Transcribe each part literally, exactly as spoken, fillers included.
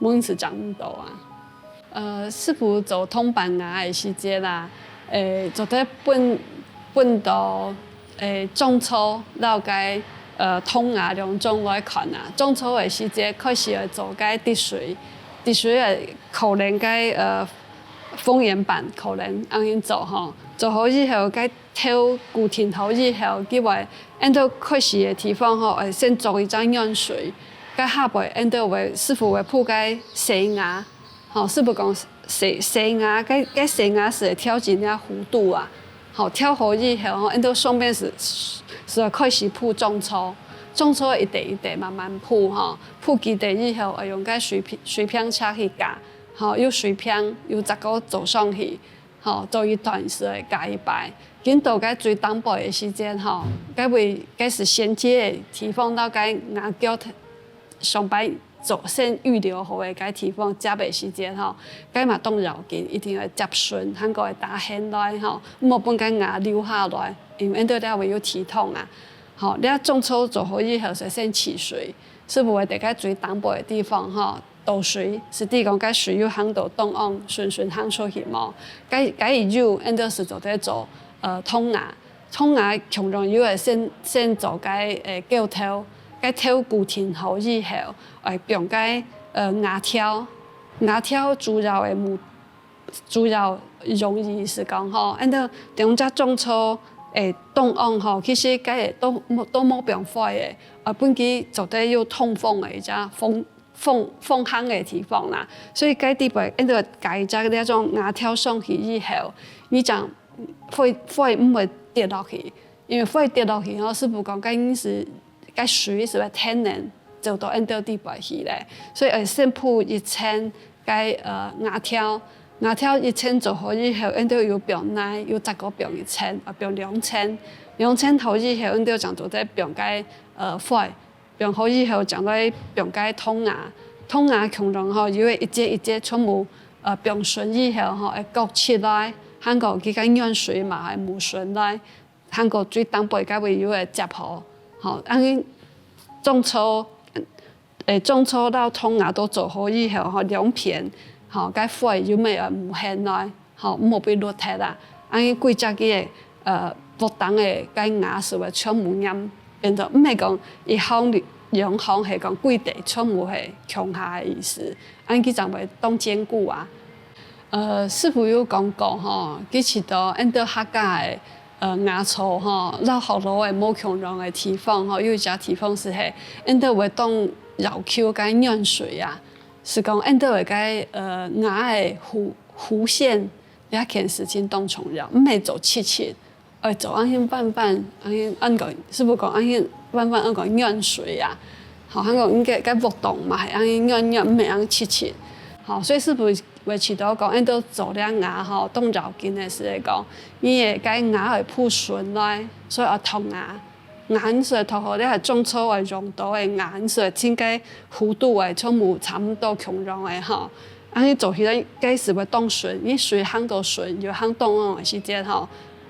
問係講毋到啊。呃，師傅做銅板瓦个時節啦，誒，做得分分到誒種草摎該呃銅瓦兩種來看啊。種草个時節開始會做該滴水，滴水个可能該呃封巖板可能恁樣做吼，做好以後該 頭固定好以後，佢會，𫣆兜開始个地方吼，會先做一隻軟水，該下背𫣆兜會師傅會鋪該細瓦，吼，師傅講細細瓦，該該細瓦係會調整這弧度啊，吼，調好以後吼，𫣆兜上面係係會開始鋪種草，種草一垤一垤慢慢鋪吼，鋪幾垤以後，會用該水平水平尺去加，吼，有水平有再過做上去。 吼，做一段時會加一擺。緊到該最頂背个時節吼，該位該係銜接个地方，摎該瓦腳上擺做先預留好个該地方接个時節吼，該嘛當要緊，一定愛接順，還過愛打掀來吼，毋好分該瓦留下來，因為𫣆兜這位有鐵桶啊。吼，這種草做好以後，就先取水，係毋會在該最頂背个地方吼， 倒水，係指講該水有行到中央，順順行出去無？該該有，𫣆兜係做得做，呃，桶瓦。桶瓦共樣有會先先做該誒鉤頭，該頭固定好以後，會放該呃瓦條。瓦條主要个目主要用意係講吼，𫣆兜兩隻種草誒中央吼，其實該都都無放壞个，啊，分佢做得有通風个一隻風 風風行个地方啦。所以該底背𫣆兜加一隻這種瓦條上去以後，你講灰灰毋會跌落去，因為灰跌落去吼，師傅講該係該水係會天然走到𫣆兜底背去咧，所以愛先鋪一層該呃瓦條。瓦條一層做好以後，𫣆兜有放泥，有再過放一層，啊放兩層，兩層好以後，𫣆兜正做得放該呃灰。 放好以後，正來放該桶瓦。桶瓦共樣吼，有个一節一節全部呃放順以後吼，會擱起來，還過佢个軟水嘛會無順來，還過最頂背該位有个接好，吼，恁樣種草，誒，種草摎桶瓦都做好以後吼，兩片吼，該灰又乜會無掀來。 吼，毋好分落忒啦。恁樣幾隻个呃屋頂个該瓦係會全部黏，變做毋係講一行兩行，係講幾垤全部係共下个意思。恁樣佢正會當堅固啊。呃，師傅有講過吼，佢試著𫣆兜客家个呃瓦草吼，摎學老个無共樣个地方吼，有一隻地方係係𫣆兜會當要求該軟水啊，係講𫣆兜个該呃瓦个弧弧線 這件事情當重要，毋係做直直，愛做恁樣彎彎，恁樣恁講，師傅講恁樣彎彎，恁講軟水啊。吼，還講應該該屋頂嘛係恁樣軟軟，毋係恁樣直直。吼，所以師傅會試著講，𫣆兜做這瓦吼，當要緊个係講，你个該瓦愛鋪順來，所以愛托瓦。 瓦係愛托好，這係種草愛用到个瓦係愛尋該弧度愛全部差毋多共樣个吼。恁樣做起來該係會當順，你水行到順，又行中央个時節吼，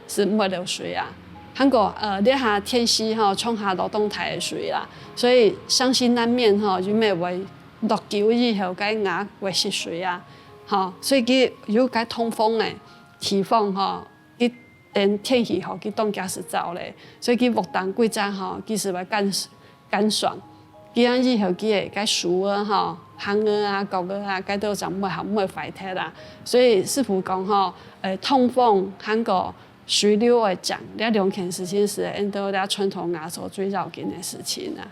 係毋會漏水啊。還過呃，這下天時吼，沖下落當大个水啦，所以相信難免吼，有乜會落久以後，該瓦會失水啊。吼，所以佢有該通風个地方吼， 佢等天氣好，佢當加係燥咧，所以佢屋頂幾隻吼，佢係會乾乾爽。佢恁以後佢个該樹仔吼，杏仔啊、角仔啊，該都就毋會好，毋會壞忒啦。所以師傅講吼，誒，通風還過水流會靚，這兩件事情係𫣆兜這傳統瓦所最要緊个事情啊。